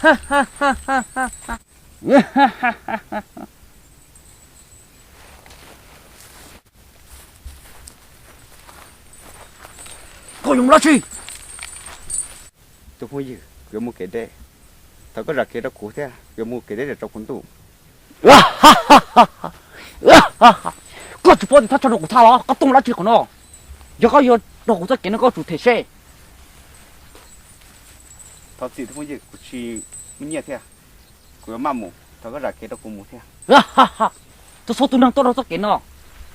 Koj yuav mus dab tsi? Tus phooj ywg, kuv yuav mus kev deb. Thov koj zam kev rau kuv thiab, kuv yuav mus kev deb rau kuv ntuj. Koj tsis paub tias thaj chaw no kuv tha los koj tuaj mus dab tsi qhov no? Yog koj yuav nrog kuv txoj kev no koj tsum them seb. Thov txim tus phooj ywg, kuv tsis muaj nyiaj thiab, kuv yuav maj mus, thov koj zam kev rau kuv mus thiab. Tus txhob tus neeg tuaj rau txoj kev no,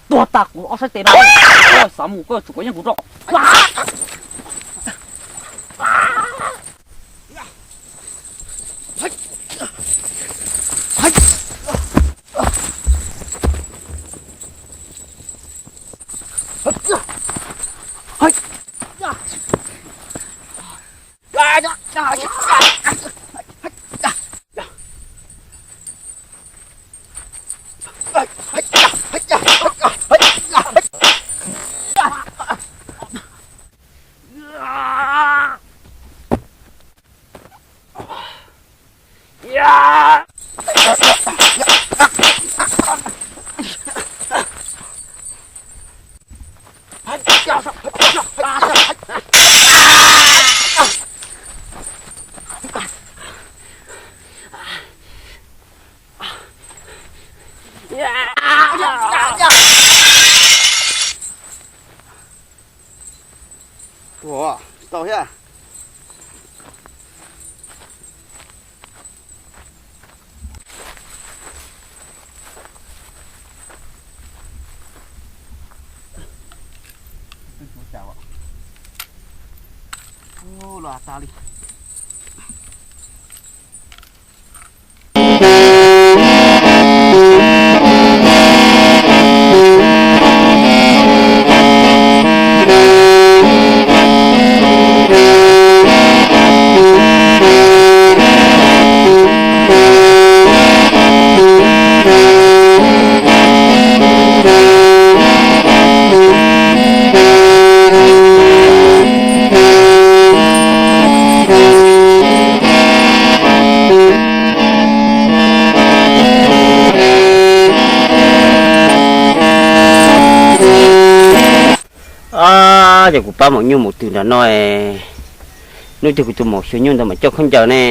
tuag tas kuv ob sab tes no, koj xav mus koj tsum kom yeej kuv rau. Ua, tsis tau thiab. Los tas li. Ab, ces kuv pab maum nyuj mus twm nram no, hnub twg kuv tus maum xyuas nyuj ntawd mam coj khaub ncaws ne.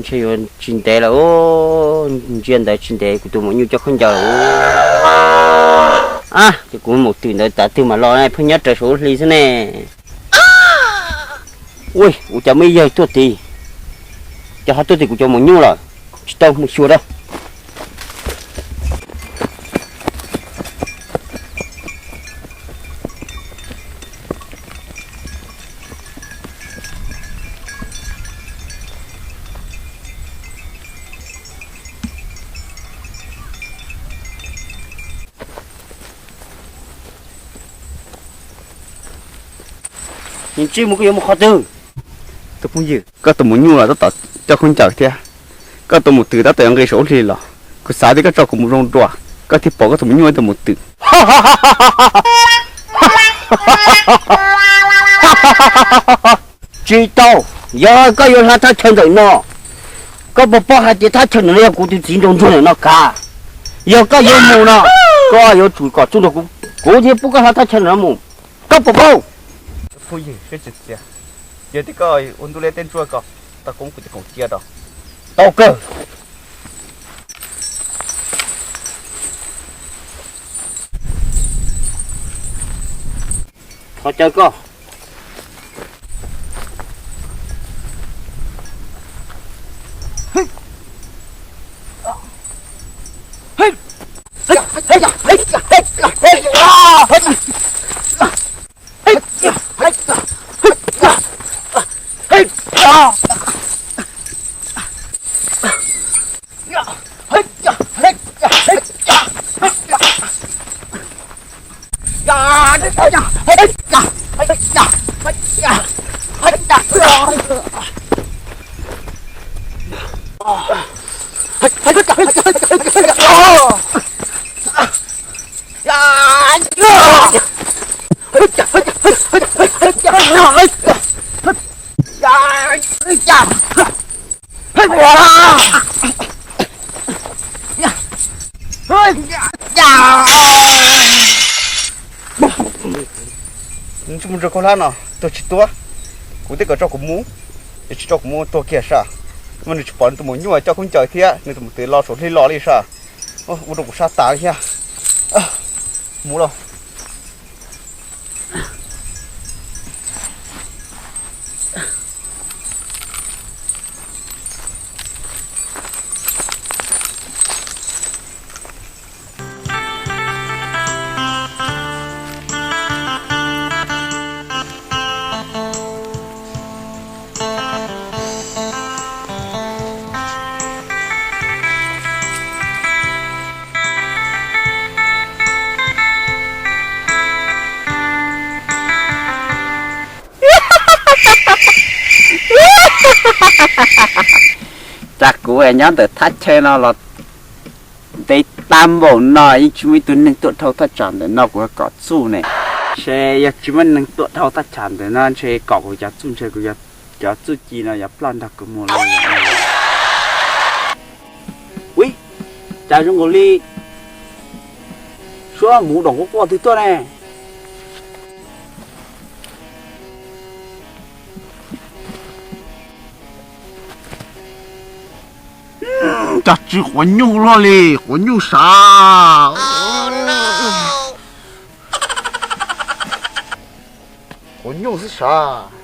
Ntshe yuav tsis ntev lawm, ntsia ntawd tsis ntev kuv tus maum nyuj coj khaub ncaws lawm. Ab, ces kuv mus twm ntawd tav twg mam los ne, pheej nyob raws saum lub hli xwb ne. Ui, ua cas muaj ib yawg tuaj tid, ces ho tuaj tim kuv cov maum nyuj lawm, tsis tau mus xyuas rau. Ntsij mus koj yuav mus qhov twg? Tus phooj ywg, koj tus maum nyuj los tab tom coj khaub ncaws thiab, koj tus maum twm tab tom yuav nqis saum lub hli los, kuv xav tias koj tso kuv mus zoo dua, koj thiaj pom koj tus maum nyuj tus maum twm. Tsis tau, yog koj yuav hla thaj chaw ntawm no, koj puas paub hais tias thaj chaw ntawm no yog kuv tus txiv nraug ntsuag ntawm no kav. Yog koj yuav mus no, koj yuav tsum kom txuj nrog kuv, kuv thiaj pub koj hla thaj chaw ntawm no mus. Koj puas paub? Phooj ywg, siab tsis txias, yog tias koj ua ntuj liab teb ntsuab ko, tau koob kuv cov khoom cia rau. Tau kawg. Thov caw koj. Mus rau kaum hlab no tuag tsis tuag, kuv twb kom tso kuv mus, es tsis tso kuv mus tuag kiag sas. Mas nws tsis pom nws tus maum nyuj coj khaub ncaws thiab nws tus maum twm los saum hli los li sas. Ua rau kuv sab tas li thiab. Mus los. Cas kuv nyob ntawm thaj chaw no los ntev tag npaum no yeej tsis muaj ib tug neeg tuaj dhau thaj tsam ntawm no kuv kom txuj ne. Ntshe yog tsis muaj neeg tuaj dhau thaj tsam ntawm no ntshe kom kuv cov txuj, ntshe kuv cov txuj ci no yuav ploj nrog kuv mus lawm. Ui, cas zoo nkaus li suab mus doom quaj quaj twg tuaj ne. Cas tsis quav nyuj luaj li, quav nyuj sav. Quav nyuj xwb sav.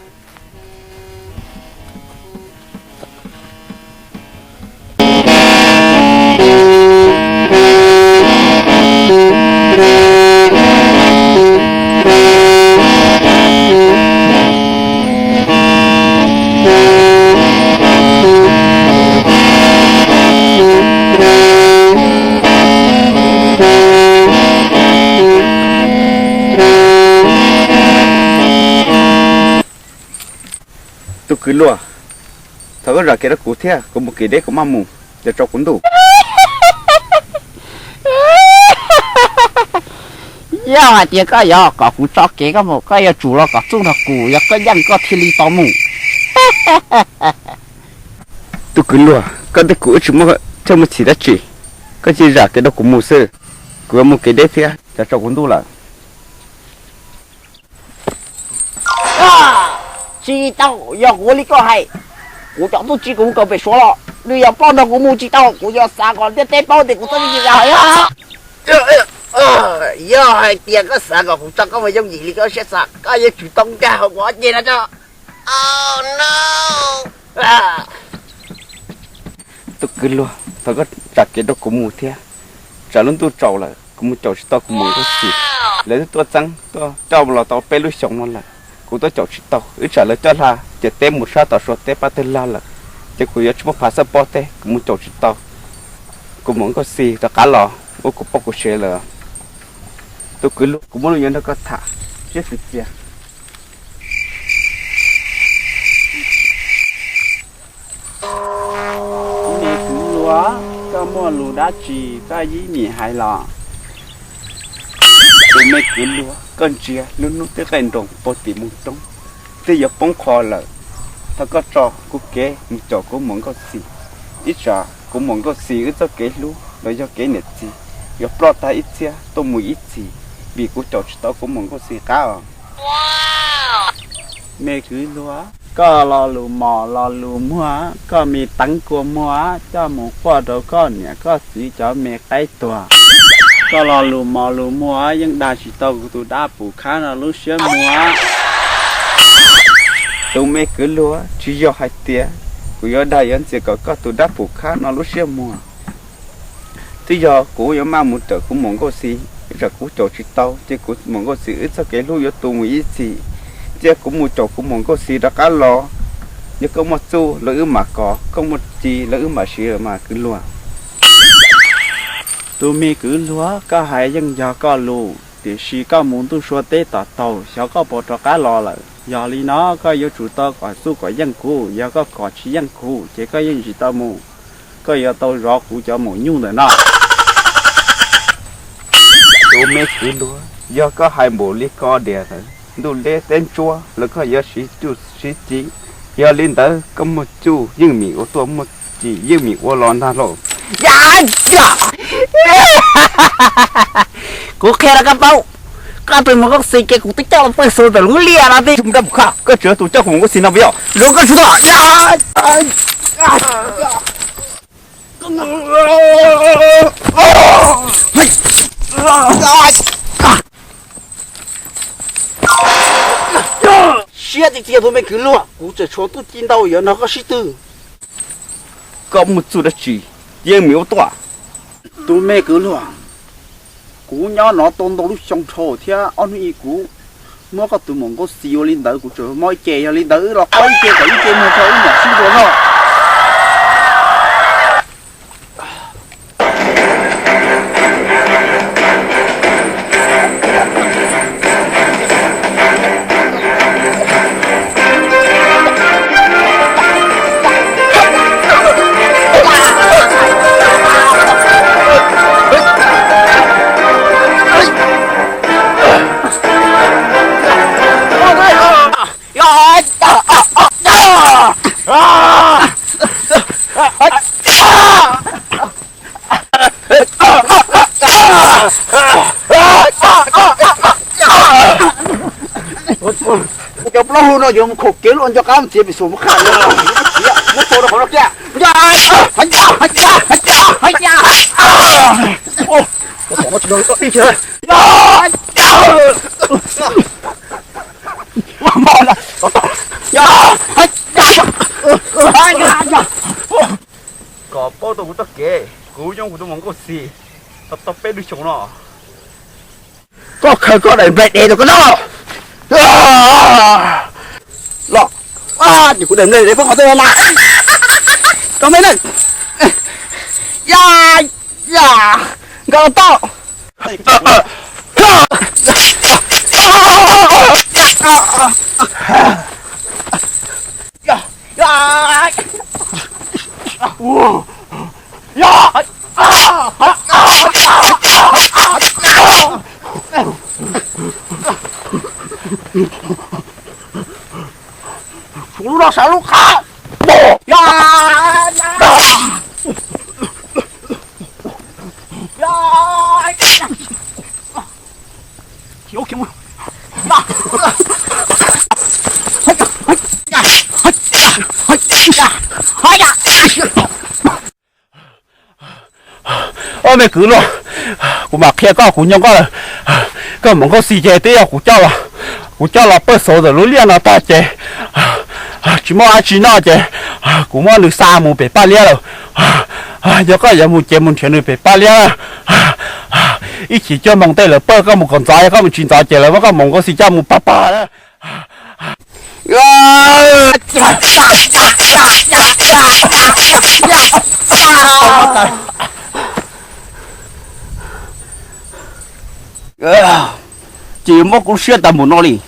Tus kwv luag, thov koj zam kev rau kuv thiab, kuv mus kev deb kuv maj mus, ces tso kuv ntuj. Yog hais tias koj yuav kom kuv tso kev koj mus, koj yuav tsum los kom txuj nrog kuv, yog koj yeej koj thiaj li tau mus. Tus kwv luag, koj thiab kuv wb tsis muaj chaw muaj txhim dab tsi, koj cia zam kev rau kuv mus xwb, kuv yuav mus kev deb thiab, ces tso kuv ntuj lawm. Tsis tau, yog kuv li koj hais, kuv cov txuj ci kuv mus kom pem Suav los nws yuav ploj nrog kuv mus tsis tau, kuv yuav xav kom ntiaj teb paub tias kuv txoj kev cia li. Yog hais tias koj xav kom kuv tso koj mus yooj yim li koj siab xav, koj yuav tsum tau nkag hauv kuv ob ceg no tso. Tus kwv luag, thov koj zam kev rau kuv mus thiab, tsam lub ntuj tsaus lawm kuv mus caum tsis tau kuv mus ua si. Lawv twb tuaj txeeb tuaj coj los tau peb lub xyoos no lawm, kuv tuaj caum tsis tau, ib tsam lawv coj hla ces teb mus sab tom Suav teb pab tawg lag lawm, ces kuv yuav tsis muaj phav xab pob teb, kuv mus caum tsis tau kuv mus nkauj xis rov qab los ua kuv poj kuv sev lawm. Tus kwv luag, kuv muaj lus yuav nrog koj tham, siab txias txias. Me kwv luag, koj muaj lus dab tsi koj yib nyim hais los? Tus me kwv luag, koj ntsia lub hnub twb qaij nroos puag tim moos roob, twb yuav poob qho lawm. Thov koj tso kuv kev mus caum kuv muam Nkauj Xis, ib tsam kuv muam Nkauj Xis wb txoj kev hlub los yog kev niam txiv yuav ploj tag ib txhiab tuaj mus ib txhis, vim kuv caum tsis tau kuv muam Nkauj Xis qab os. Me kwv luag, koj lo lus mos lo lus muag, koj me teeb kua muag, coj mus quaj rau koj niam koj txiv cov me qaib tuag. Koj lo lus mos lus muag yeej dag tsis tau kuv tus dab pum khab no lub siab muag. Tus me kwv luag, tsis yog hais tias kuv yuav dag yuav ntxias kom koj tus dab pum khab no lub siab muag. Twb yog kuv yuav maj mus raws kuv muam Nkauj Xis, ib tsam kuv caum tsis tau ces kuv muam Nkauj Xis wb txoj kev hlub yuav tu mus ib txhis. Cia kuv mus caum kuv muam Nkauj Xis rov qab los, yog koj muaj txuj los wb mam kov, koj muaj ci los wb mam siv mas kwv luag. Tus me kwv luag, koj hais yeej yog koj lus, tiam sis koj mus ntuj sua teb tom taug, xyov koj puas rov qab los lawm. Yog li no koj yuav tsum tau kom txuj kom yeej kuv, yog koj kom tsis yeej kuv ces koj yeej tsis tau mus, koj yuav tau zov kuv cov maum nyuj ntawm no. Tus me kwv luag, yog koj hais npaum li ko tiag, ntuj deb teb ntsuab los koj yuav siv txuj siv ci. Yog li ntawd koj muaj txuj yeej meem ua tuaj muaj Tsis yeej meem ua los ntag lauj. Kuv qhia rau koj paub, koj tus mus Nkauj Xis ces kuv twb coj los pw xus ntawm lub liaj no tiag. Koj tsis yog tus coj kuv mus Nkauj Xis no puas yog? Zoo koj tsuas tuaj. Siab tiag tiag tus me kwv luag, kuv tseem tshuav tub ci ntau yuav nrog koj sib tw. Koj muaj txuj dab tsi, yeej meem ua tuaj. Tus me kwv luag, kuv nyob no tau ntau lub xyoo dhau thiab ob hnub ib kuv muab koj tus maum Nkauj Xis ua li ntawd, kuv tseem mob ib ce, yog li ntawd wb los qaug ib ce kom ib ce muag rau wb mam sib ntsib no. Kuv cov plaub hau no yuav mus khaum kev luaj nco qab mus txiav pem xus muab qhaj, muab tau rau qhov no kiag. Kom paub tau kuv txoj kev, kuv nyob kuv tus maum Nkauj Xis tau tau peb lub xyoos no. Koj khaws koj daim nplaig dev rau koj noj. Los, ces kuv daim nplaig dev poob qhov twg na. Koj me neeg, ya, ya, nkag los tau. Tshuav lub no sawv lub qab. Ob me kwv luag, kuv mam qhia koj, kuv nyob koj lawm. Koj maum Nkauj Xis ces twb yog kuv coj los, kuv coj los pawj xauv ntawm lub liaj no tag ces tsis muaj dab tsi noj ces kuv muab nws xa mus pem paj liab lawm. Yog koj yuav mus ces mus nrhiav nws pem paj liab. Ib chim cuaj moos tej lawv pawj koj mus kom ntxov, yog koj mus tsis ntxov ces lawv muab koj maum Nkauj Xis coj mus pag pag. Ces yuav mob kuv siab tas npaum no li.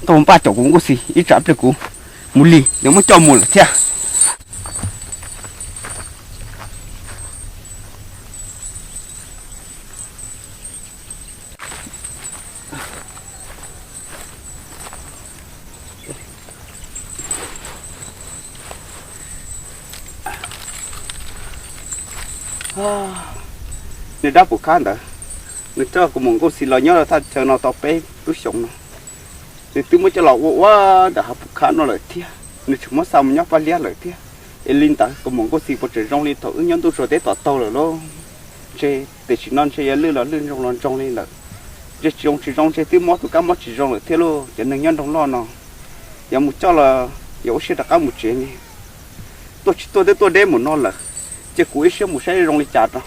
Tau npaj caum kuv Nkauj Xis ib tsam pliag kuv mus li, nws muab coj mus lawm thiab. Nws dab Pum Khab ntawd, nws coj kuv maum Nkauj Xis los nyob rau thaj chaw no tau peb lub xyoos no. Nws twb muab coj los ua ua ntawm hav Pum Khab no lawm thiab, nws tseem muab xa mus nyob Paj Liab lawm thiab. Es li ntawd kuv maum Nkauj Xis puas tseem zoo li thaum wb nyob ntuj tsuas teb tom taug lawm lauj? Ntshe tiam sim no ntshe yuav lwj los lwj, ntsoog los ntsoog li lawm. Ntshe tsis zoo tsis zoo, ntshe twb mob tus kab mob tsis zoo lawm thiab lauj. Cov neeg nyob nroog loj no, yuav mus coj los yuav ua siab rov qab mus tsev ne. Tuaj tsis tuaj twb tuaj deb mus no lawm, cia kuv ib siab mus saib zoo li cas rau.